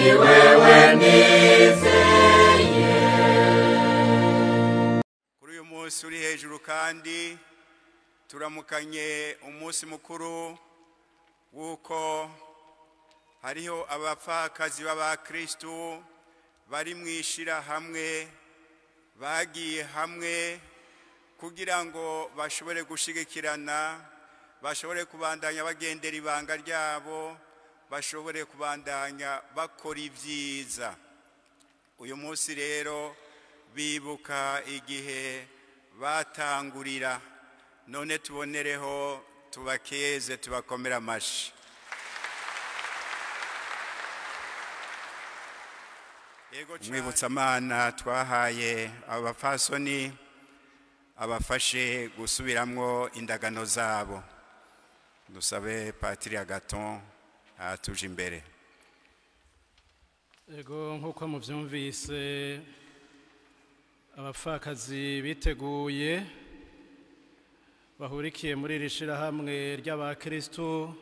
ni wewe nizeye. Kuri uyu munsi uri hejuru kandi turamukanye umunsi mukuru w'uko hariho abapfakazi b'abakristu bari mu ishirahamwe bagiye hamwe kugira ngo bashobore gushigikirana, bashobore kubandanya bagendera ibanga ryabo, bashobore kubandanya bakora ibyiza. Uyu munsi rero bibuka igihe batangurira, none tubonereho tubakeze tubakomera amashi. Umwibutsamana twahaye abapfasoni abafashe gusubiramwo indagano zabo. Dusabe Patiri Agaton atuje imbere. Ego nkuko muvyumvise abapfakazi biteguye bahurikiye muri iri shirahamwe ry'abakristu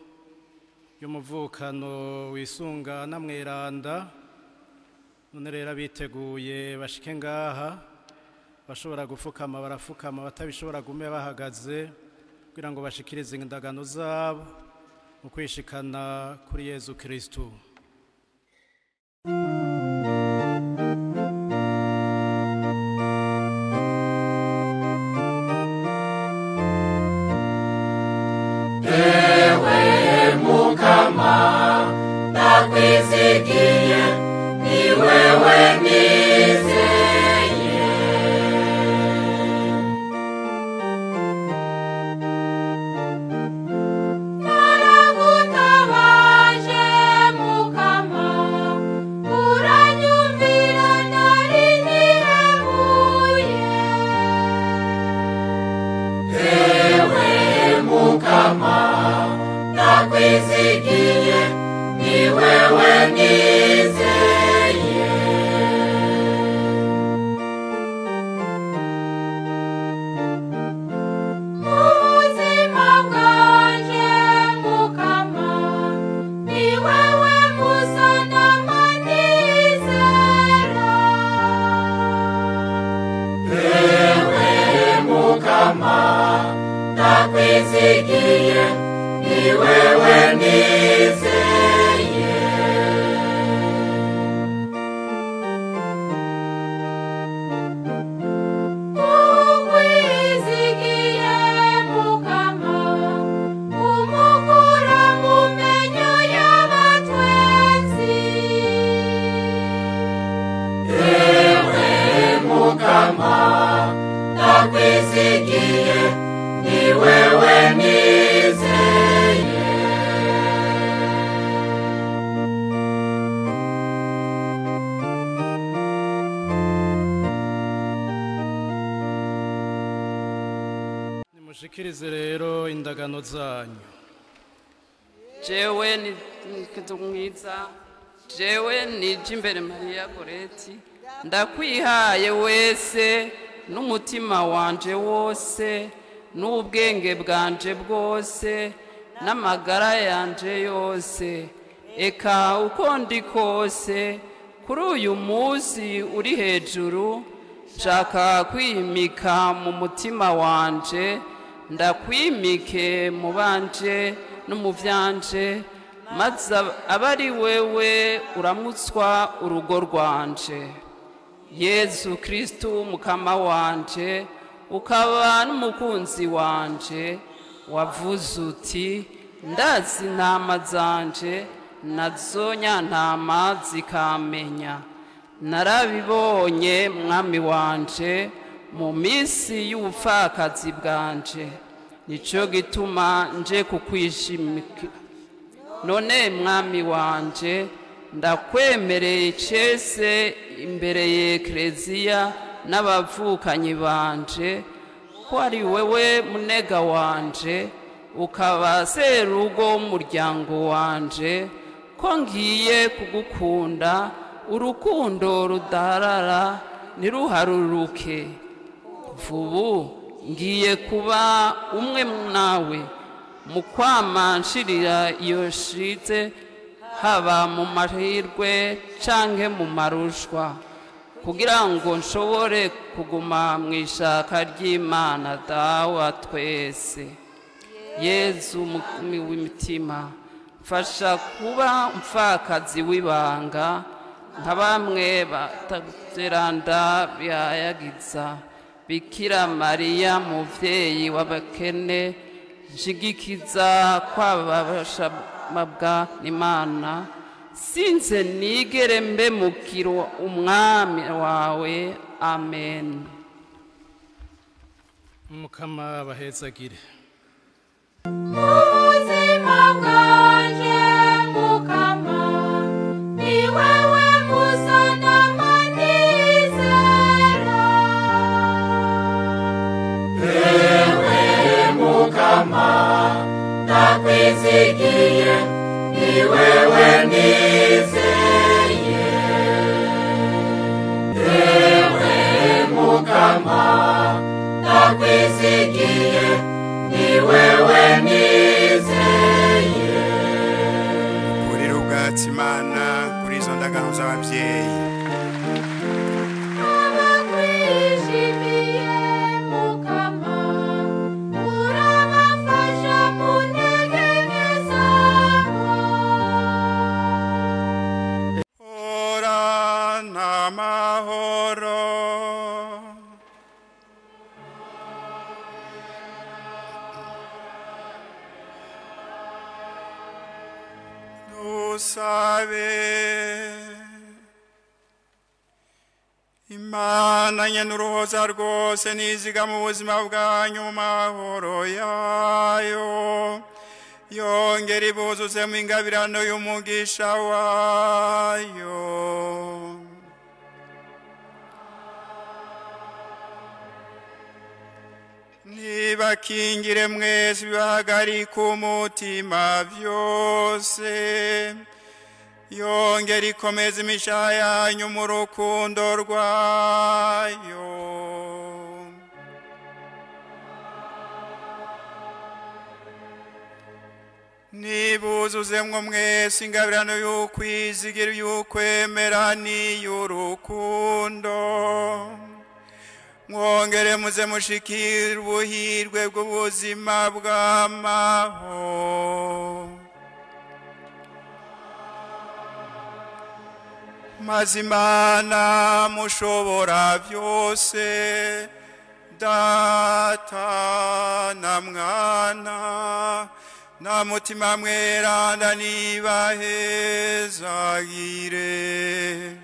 y'umuvukano wisunga na mweranda. None rero biteguye bashike ngaha, bashobora gufukama barafukama, batabishobora gume bahagaze kugira ngo bashikirize indagano zabo mu kwishikana kuri Yezu Kristu. Ewe Mukama ndakwizigiye, ni wewe nizeye. Naragutabaje Mukama, uranyumvira nari nihebuye. Ewe Mukama ndakwizigiye, ni wewe nizeye. Mu buzima bwanje Mukama, ni wewe musanama nizera. Ewe Mukama ndakwizigiye, ni wewe nizeye. Ukwizigiye Mukama, umukura mu menyo y'abatwenzi. Ewe Mukama ndakwizigiye, ni wewe nizeye. Nimushikirize rero indagano zanyu. Jewe ni mwiza, jewe nije imbere Mariya Goreti, ndakwihaye wese n'umutima wanje wose n'ubwenge bwanje bwose n'amagara yanje yose, eka uko ndi kose kuri uyu munsi uri hejuru nshaka kwimika mu mutima wanje, ndakwimike mu banje no mu vyanje, maze abe ari wewe uramutswa urugo rwanje. Yezu Kristu mukama wanje, ukaba n'umukunzi wanje, wavuze uti ndazi intama zanje nazo nyantama zikamenya. Narabibonye mwami wanje mu minsi y'ubupfakazi bwanje, nico gituma nje kukwishimika. None mwami wanje ndakwemereye icese imbere y'Ekleziya n'abavukanyi banje, ko ari wewe munega wanje, ukaba serugo w'umuryango wanje, ko ngiye kugukunda urukundo rudaharara ntiruharuruke. Vubu ngiye kuba umwe nawe mu kwama nshirira iyo shitse haba mu mahirwe canke mu marushwa, kugira ngo nshobore kuguma mu ishaka ry'Imana Dawa twese. Yezu mukumi w'imitima, mfasha kuba umupfakazi w'ibanga nka bamwe batageranda bihayagiza. Bikira Mariya muvyeyi w'abakene, nshigikiza kwababashabwa n'Imana, sinze nigere mbe mukiro umwami wawe. Amen. Mukama bahezagire. Ubuzima bwanje Mukama, ni wewe musanama nizera. Ewe Mukama, ndakwizigiye, ni wewe nizeye. Ewe Mukama, ndakwizigiye, ni wewe nizeye. Kurira ubwatsi Imana kuri izo ndagano z'ababyeyi. Abakwishimiye Mukama, urabafasha mu ntege nke zabo. Horana amahoro. Dusabe. Imana nyenuruhoza rwose niziga mu buzima bwanyu mu mahoro yayo, yongera ibuzuzemo ingabirano y'umugisha wayo. Nibakingire mwese bibahagarika umutima byose, yongera ikomeze imishaha yanyu mu rukundo rwayo. Nibuzuzemwo mwese ingabirano y'ukwizigira, y'ukwemera n'iy'urukundo, mwongere muze mushikire ubuhirwe bw'ubuzima bw'amahoro. Maze Imana mushobora byose, Data na Mwana na Mutima Mweranda, nibahezagire.